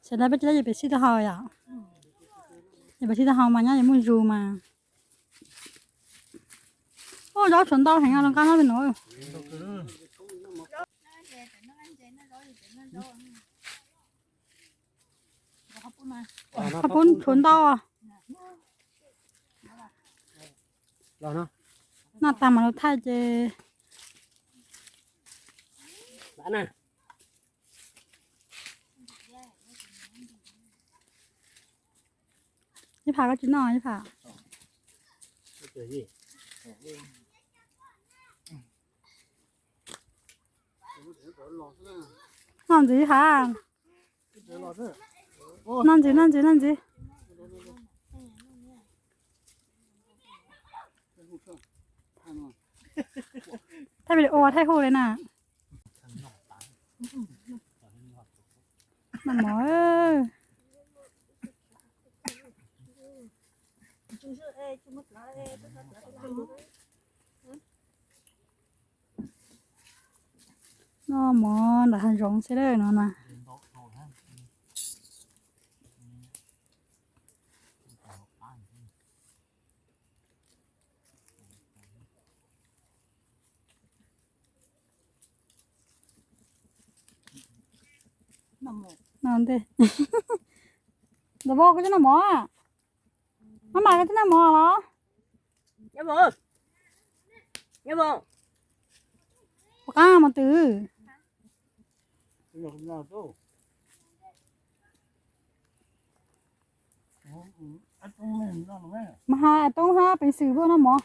Sawv daws peb tsis tau, peb sib tau haus yom. Peb sib tau haus mas nyob es muaj zog mas. Ua zaub tshuav ntau heev los nqa no pem no. Qhov pub tshuav ntau. Noj tag mas lug thaij ces. Ib Pham koj tsis noj Ib Pham? Noj ntxiv Ib Pham. Noj ntxiv, noj ntxiv, noj ntxiv. Thaij video thaij hu li na. Noj mov. Noj mov nram hav zoov xwb no na. Noj ntej. Ntawm Vauv, koj twb noj mov? Maj mam, koj twb noj mov los? Puas qab mov twm? Mas has Toob hab Peev Xwm puab noj mov.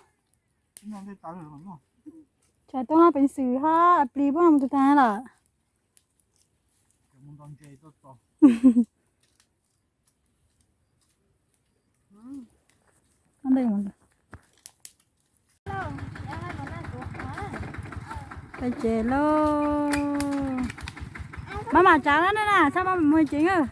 Has Toob hab Peev Xwm hab Plis puab noj mov tag lawm. Peb ces lauj. Maj mam tsav na, txhob maj mam mus ceev.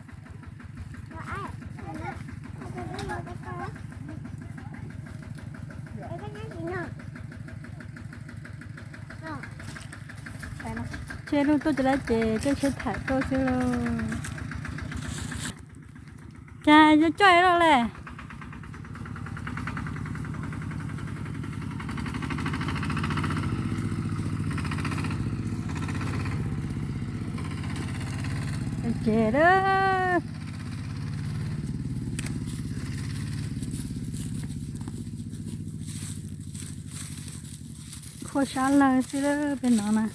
Tsheb lug tuaj ces lawv ces tej tsheb tham tuaj xwb lauj. Cas yuav coj lawm le. Ces lawm. Khuab sab lawg xwb peb no na.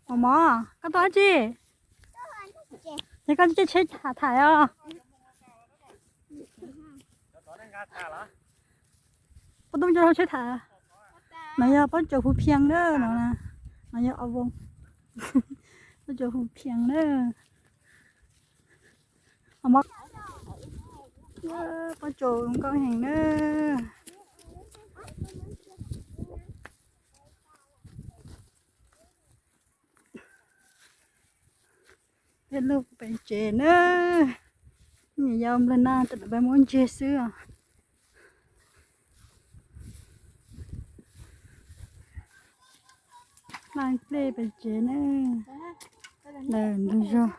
Mov, mov, koj tuaj dab tsi? Ces koj caij tsheb tham os. Pob tub coj tsheb tham. No yog Pob Tsuas Phu Phiag na, no, no yog Ob Voog. Pob Tsuas Phu Phiag na. Pob Tsuas zoo nkauj heev na. Peb lug pem tsev na. Nyuam yaus nplawg na, tam peb muab ntseg xwb os. Laj nplej pem tsev na, lawm ntug zog.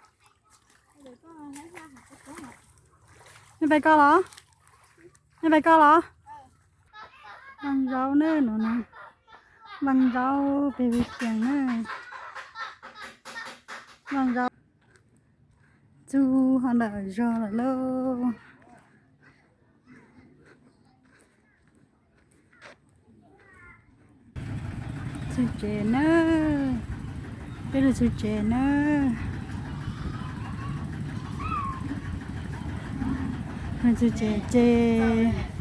Nej pais ko los? Nej pais ko los? Vaj zaub na no na, vaj zaub pem pem xees na, vaj zaub. Txug ho ntawm zog lawm lauj. Txug tsev na, peb lug txug tsev na. Txug tsev ces